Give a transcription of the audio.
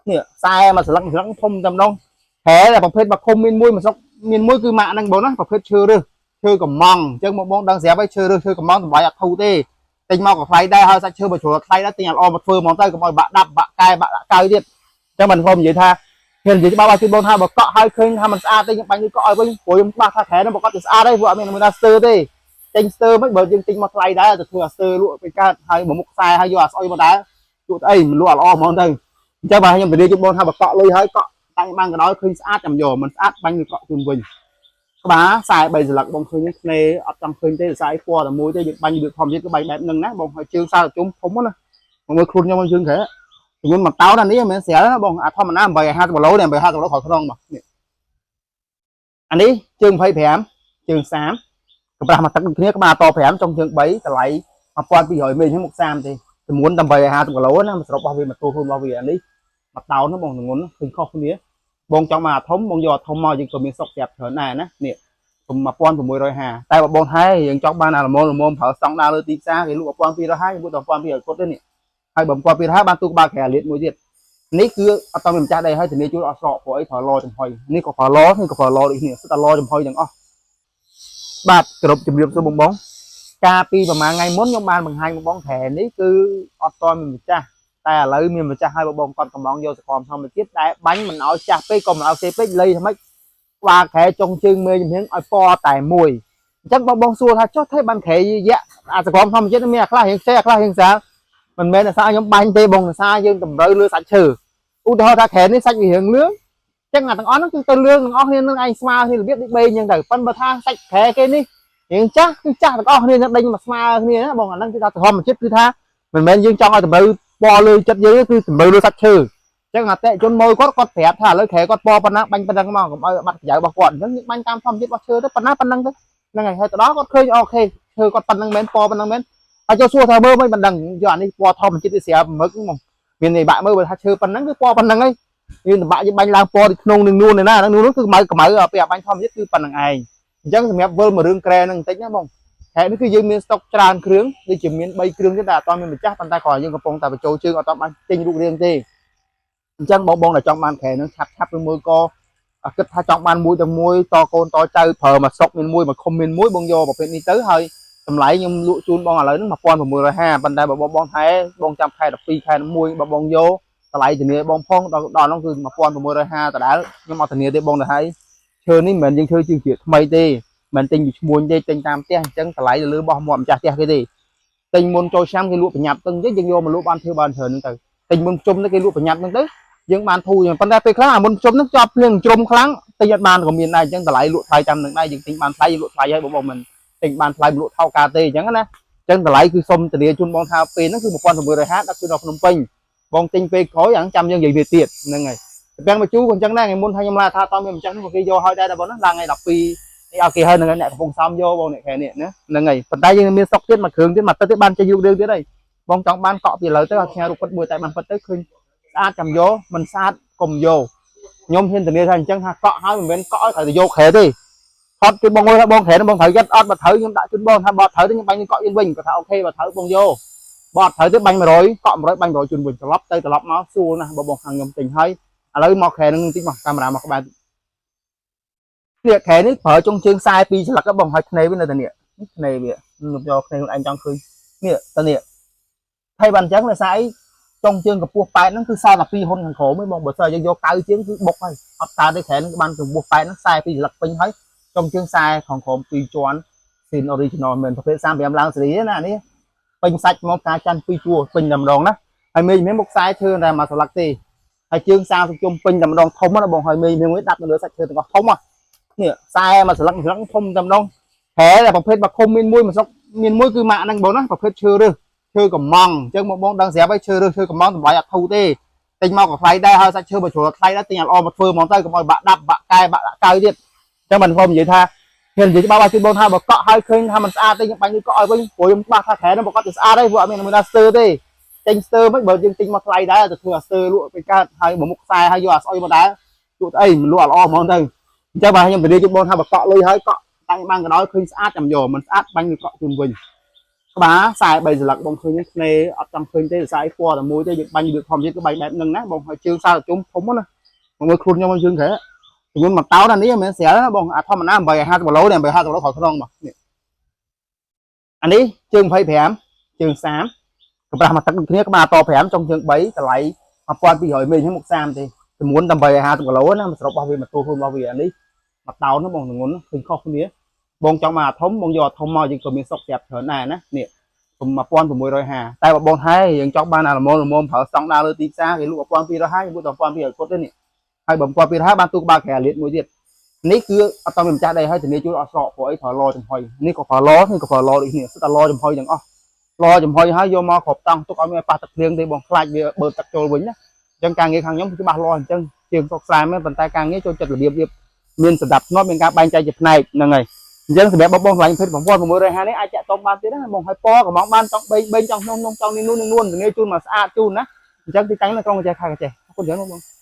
នេះខ្សែមួយស្លឹកស្លឹកធំតែម្ដងហែតែប្រភេទបើឃុំមានមួយមួយស្រុកមានមួយគឺម៉ាក់ហ្នឹងបងណាប្រភេទឈើរឹសឈើកំងអញ្ចឹងបងបងដឹងស្រាប់ហើយឈើរឹសឈើកំងតម្លៃអត់ធូរទេទិញមកក៏ថ្លៃដែរហើយសាច់ឈើបើជ្រុលថ្លៃដែរទិញឲ្យល្អមកធ្វើហ្មងទៅកុំឲ្យបាក់ដាប់បាក់កែបាក់ដាក់កៅទៀតអញ្ចឹងមិនខ្ញុំនិយាយថាខ្ញុំនិយាយច្បាស់បាទជូនបងថាបើកក់ហើយឃើញថាมันស្អាតទេខ្ញុំបាញ់លុយកក់ឲ្យវិញព្រោះខ្ញុំច្បាស់ថាខែហ្នឹងបើកក់ទៅស្អាតហើយព្រោះអត់មានមួយណាស្ទើទេទិញស្ទើមិនបើយើងទិញមកថ្លៃដែរទៅធ្វើអាស្ទើលក់ទៅកើតហើយបើមុខខ្សែហើយយកអាស្អុយមកដែរលក់ទៅអីមិនលក់ឲ្យល្អហ្មងទៅអញ្ចឹងបាទខ្ញុំនិយាយជូនបងថាបើកក់លុយហើយកក់តាំងបានកណ្ដោយឃើញស្អាតចាំយកមិនស្អាតបាញ់លុយកក់ជូនវិញក្បាល43សន្លឹកបងឃើញធ្នេអត់ចង់ឃើញទេខ្សែពណ៌តែមួយទេយើងបាញ់វាធម្មជាតិគឺបាញ់បែបហ្នឹងណាបងហើយជើងសារជុំធំណាបងមើលខ្លួនខ្ញុំជើងក្រែ ចំនួនមួយតោនអានេះមិនមែនស្រាលណាបងអាធម្មតា850គីឡូនេះ850គីឡូក្រោយខ្នងបងនេះអានេះជើង25ជើង30កម្រាស់មួយទឹកដូចគ្នាក្បាលត5ចុងជើង3តម្លៃ1200មេហ្នឹងមក30ទេចំនួន850គីឡូណាមកសរុបរបស់វាមកទូខ្លួនរបស់វាអានេះមួយតោនណាបងទងន់ឃើញខុសគ្នាបងចង់មកអាធំបងយកអាធំមកយើងក៏មានសុកស្រាប់ច្រើនដែរណានេះ1650តែបើបងថែយើងចង់បានអាល្មមល្មមប្រើស្តង់ដារលើទីផ្សារគេលក់1250យើងលក់ដល់1200គាត់ទេនេះហើយបើ1250បានទូក្បាលក្រាលៀតមួយទៀតនេះគឺអត់តមានម្ចាស់ដីហើយធានាជួលអត់ស្រកព្រោះអីប្រើឡចំហុយនេះក៏ប្រើឡនេះក៏ប្រើឡដូចគ្នាសុទ្ធតែឡចំហុយទាំងអស់បាទគ្រប់ជំរាបសួរបងបងកាលពីប្រហែលថ្ងៃមុនខ្ញុំបានបង្ហាញបងបងខែនេះគឺអត់តមានម្ចាស់តែឥឡូវមានម្ចាស់ហើយបងបងគាត់កំងយកសកលធម្មជាតិតែបាញ់មិនឲ្យចាស់ពេកក៏មិនឲ្យសេពេកលៃធ្វើម៉េចក្បាលខែចុងជើងមេជំនាញឲ្យពណ៌តែមួយអញ្ចឹងបងបងសួរថាចុះទេបានខែយៈអាសកលធម្មជាតិមានអាខ្លះរៀងខ្ចីអាខ្លះរៀងស្រាលមិនមែនអាសាខ្ញុំបាញ់ទេបងអាសាយើងតម្រូវលើសាច់ឈើឧទាហរណ៍ថាខែនេះសាច់វារៀងលឿងអញ្ចឹងអាទាំងអស់ហ្នឹងគឺទៅលឿងទាំងអស់គ្នានឹងឯងស្មើគ្នារបៀបដូចបេអញ្ចឹងទៅប៉ុន្តែបើថាសាច់ខែគេនេះរៀងចាស់គឺចាស់ទាំងអស់គ្នានឹងដេញមកស្មើគ្នាណាបងអាហ្នឹងគឺថាធម្មជាតិគឺថាមិនមែនយើងចង់ឲ្យតម្រូវពណ៌លើចិត្តយើងទេគឺតម្រូវលើសាច់ឈើអញ្ចឹងអតិជនមើលគាត់គាត់ប្រាប់ថាឥឡូវខែគាត់ពណ៌ប៉ុណ្ណាបាញ់ប៉ុណ្ណឹងមកកុំឲ្យបាត់ប្រយោជន៍របស់គាត់អញ្ចឹងយើងបាញ់តាមធម្មជាតិរបស់ឈើទៅប៉ុណ្ណាប៉ុណ្ណឹងទៅហ្នឹងហើយហើយទៅដល់គាត់ឃើញ OK ឈើគាត់ប៉ុណ្ណឹងមែនពណ៌ប៉ុណ្ណឹងមែនហើយចូលសួរថាមើលមិនមិនដឹងយកអានេះពណ៌ធម្មជាតិវាស្រាប់មឹកហ្មងមាននេះបាក់មើលបើថាឈើប៉ុណ្ណឹងគឺពណ៌ប៉ុណ្ណឹងហើយយើងតបាក់យើងបាញ់ឡើងពណ៌ដូចក្នុងនឹងនួនឯណាហ្នឹងនួនគឺកម្ៅកម្ៅពេលអាបាញ់ធម្មជាតិគឺប៉ុណ្ណឹងឯងអញ្ចឹងសម្រាប់វិលមករឿងក្រែហ្នឹងបន្តិចណាបងហេតុនេះគឺយើងមានស្តុកច្រើនគ្រឿងដូចជាមាន3គ្រឿងទៀតតែអត់មានម្ចាស់ប៉ុន្តែគ្រាន់តែយើងកំពុងតែបញ្ចូលជើងអត់បានចេញរូបរាងទេអញ្ចឹងបងបងដែលចង់បានក្រែហ្នឹងឆាប់ឆាប់ឬមួយក៏គិតថាចង់បានមួយទៅមួយតកូនតចៅប្រើមួយស្រុកមានមួយមួយឃុំមានមួយបងយកប្រភេទនេះទៅហើយតម្លៃខ្ញុំលក់ជូនបងឥឡូវហ្នឹង1650ប៉ុន្តែបើបងបងថែបងចាំខែ12ខែ1បើបងយកតម្លៃធានាបងផងដល់ដល់ហ្នឹងគឺ1650ដដែលខ្ញុំអត់ធានាទេបងទៅហើយឈើនេះមិនមែនយើងឈើជាជាថ្មីទេមិនទិញពីឈ្មួញទេទិញតាមផ្ទះអញ្ចឹងតម្លៃទៅលើបោះមាត់ម្ចាស់ផ្ទះគេទេទិញមុនចូលឆ្នាំគេលក់ប្រញាប់ទៅអញ្ចឹងយើងយកមកលក់បានធ្វើបានច្រើនហ្នឹងទៅទិញមុនជុំទៅគេលក់ប្រញាប់ហ្នឹងទៅយើងបានធូរប៉ុន្តែពេលខ្លះអាមុនជុំហ្នឹងជាប់ភ្លៀងជ្រុំខ្លាំងទិញអត់បានក៏មានដែរអញ្ចឹងតម្លៃលក់ថ្លៃតាមនឹងដែរយើងទិញបានថ្លៃយើងលក់ថ្លៃហើយបងបងមិនទិញបានថ្លៃលក់ថោកកាទេអញ្ចឹងណាអញ្ចឹងតម្លៃគឺសុំធានាជូនបងថាពេលហ្នឹងគឺ1650ដល់គឺដល់ភ្នំពេញបងទិញពេលក្រោយអាហ្នឹងចាំយើងនិយាយវាទៀតហ្នឹងហើយពាំងបញ្ជូក៏អញ្ចឹងដែរថ្ងៃមុនថាខ្ញុំឡាថាតមានម្ចាស់នោះក៏គេយកហើយដែរបងណាឡើងថ្ងៃ12នេះឲ្យគេហើយនឹងអ្នកកំពុងសោមយកបងអ្នកខែនេះណាហ្នឹងហើយប៉ុន្តែយើងមានស្តុកទៀតមួយគ្រឿងទៀតមួយទឹកទៀតបានចេញរូបរឿងទៀតហើយបងចង់បានកក់ពីឥឡូវទៅឲ្យផ្ញើរូបពិតមួយតែបានពិតទៅឃើញស្អាតចាំយកមិនស្អាតកុំយកខ្ញុំហ៊ានធានាថាអញ្ចឹងថាកក់ហើយមិនមែនកក់ឲ្យត្រូវទៅយកខែទេថតជូនបងមួយថាបងខែបងត្រូវចិត្តអត់បើត្រូវខ្ញុំដាក់ជូនបងថាបើត្រូវទេខ្ញុំបាញ់កក់យើងវិញគាត់ថា OK បើត្រូវបងយកបើអត់ត្រូវទេបាញ់100កក់100បាញ់100ជូនវិញត្រឡប់ទៅត្រឡប់មកស្រួលណាស់បើបងខាងខ្ញុំទិញហើយឥឡូវមកខែនឹងតិចមកកាមេរ៉ាមកក្បែរនេះខែនេះប្រើចុងជើង42ស្លឹកបងហើយធ្នេវានៅតែនេះនេះធ្នេវាខ្ញុំយកធ្នេខ្លួនឯងចង់ឃើញនេះតនេះហើយបានអញ្ចឹងដោយសារអីចុងជើងកម្ពស់8ហ្នឹងគឺសល់តែ2ហ៊ុនខាងក្រោមឯងបងបើសិនយើងយក9ជាងគឺបុកហើយអត់កើតទេខែហ្នឹងបានកម្ពស់8ហ្នឹង42ស្លឹកពេញហើយចុងជើងខ្សែខាងក្រោម2ជាន់ស៊ីន original មិនប្រភេទ35ឡើងសេរីទេណានេះពេញសាច់មកការច័ន្ទ2ជួរពេញតែម្ដងណាហើយមេមានមុខខ្សែឈើតែមួយស្លឹកទេហើយជើង30ជុំពេញតែម្ដងធំណាបងហើយមេមានមួយដាប់នៅលើសាច់ឈើទាំងអស់ធំនេះខ្សែមួយស្លឹកស្លឹកធំតែម្ដងហែតែប្រភេទបើឃុំមានមួយមួយស្រុកមានមួយគឺម៉ាក់ហ្នឹងបងណាប្រភេទឈើរឹសឈើកំងអញ្ចឹងបងបងដឹងស្រាប់ហើយឈើរឹសឈើកំងតម្លៃអត់ធូរទេទិញមកក៏ថ្លៃដែរហើយសាច់ឈើបើជ្រុលថ្លៃដែរទិញឲ្យល្អមកធ្វើហ្មងទៅកុំឲ្យបាក់ដាប់បាក់កែបាក់ដាក់កៅទៀតអញ្ចឹងមិនខ្ញុំនិយាយថាខ្ញុំនិយាយច្បាស់បាទជូនបងថាបើកក់ហើយឃើញថាมันស្អាតទេខ្ញុំបាញ់លុយកក់ឲ្យវិញព្រោះខ្ញុំច្បាស់ថាខែហ្នឹងបើកក់ទៅស្អាតហើយព្រោះអត់មានមួយណាស្ទើទេទិញស្ទើមិនបើយើងទិញមកថ្លៃដែរទៅធ្វើអាស្ទើលក់ទៅកើតហើយបើមុខខ្សែហើយយកអាស្អុយមកដែរលក់ទៅអីមិនលក់ឲ្យល្អហ្មងទៅអញ្ចឹងបាទខ្ញុំធានាជូនបងថាបើកក់លុយហើយកក់តាំងបានកណ្ដោយឃើញស្អាតចាំយកមិនស្អាតបាញ់លុយកក់ជូនវិញក្ ក្បាល43សន្លឹកបងឃើញទេភ្នែអត់ចង់ឃើញទេសរសៃពណ៌តែមួយទេយើងបាញ់របៀបធម្មជាតិគឺបាញ់បែបហ្នឹងណាបងហើយជើងសារជុំធំណាបងមើលខ្លួនខ្ញុំជើងក្រែទម្ងន់មួយតោនអានេះមិនមែនស្រាលណាបងអាធម្មតា850គីឡូនេះ850គីឡូក្រោយខ្នងបងនេះអានេះជើង25ជើង30កម្រាស់មកទឹកដូចគ្នាក្បាលត5ចុងជើង3តម្លៃ1200មេហ្នឹងមក30ទេទម្ងន់850គីឡូណាមកសរុបរបស់វាមកទូខ្លួនរបស់វាអានេះមួយតោនណាបងទម្ងន់ឃើញខុសគ្នាបងចង់មកអាធំបងយកអាធំមកយើងក៏មានសុកស្រាប់ច្រើនដែរណានេះ1650តែបើបងថែយើងចង់បានអាល្មមល្មមប្រើស្តង់ដារលើទីផ្សារគេលក់1250យើងលក់1200គត់ទេនេះហើយបើ1250បានទូក្បាលក្រាលៀតមួយទៀតនេះគឺអត់តមានម្ចាស់ដីហើយធានាជួយអត់ស្រកព្រោះអីប្រើឡចំហុយនេះក៏ប្រើឡនេះក៏ប្រើឡដូចគ្នាសុទ្ធតែឡចំហុយទាំងអស់ឡចំហុយហើយយកមកគ្របតង់ទុកឲ្យមានប៉ះទឹកភ្លៀងទេបងខ្លាចវាបើទឹកចូលវិញណាអញ្ចឹងការងារខាងខ្ញុំគឺច្បាស់លាស់អញ្ចឹងជាងស្រុកស្រែមែនប៉ុន្តែការងារចូលចិត្តរបៀបរៀបមានសន្តិភាពមានការបែងចែកជាផ្នែកហ្នឹងហើយអញ្ចឹងសម្រាប់បងបងឆ្លាញ់ភេទ1650នេះអាចចាក់តងបានទៀតណាបងហើយពណ៌កំងបានចង់បីបីចង់ក្នុងក្នុងចង់នេះនោះនេះនួនធានាជូនមកស្អាតជូនណាអញ្ចឹងទីតាំងនៅក្រុងកាចេះខេត្តកាចេះអរគុណច្រើនបងបង។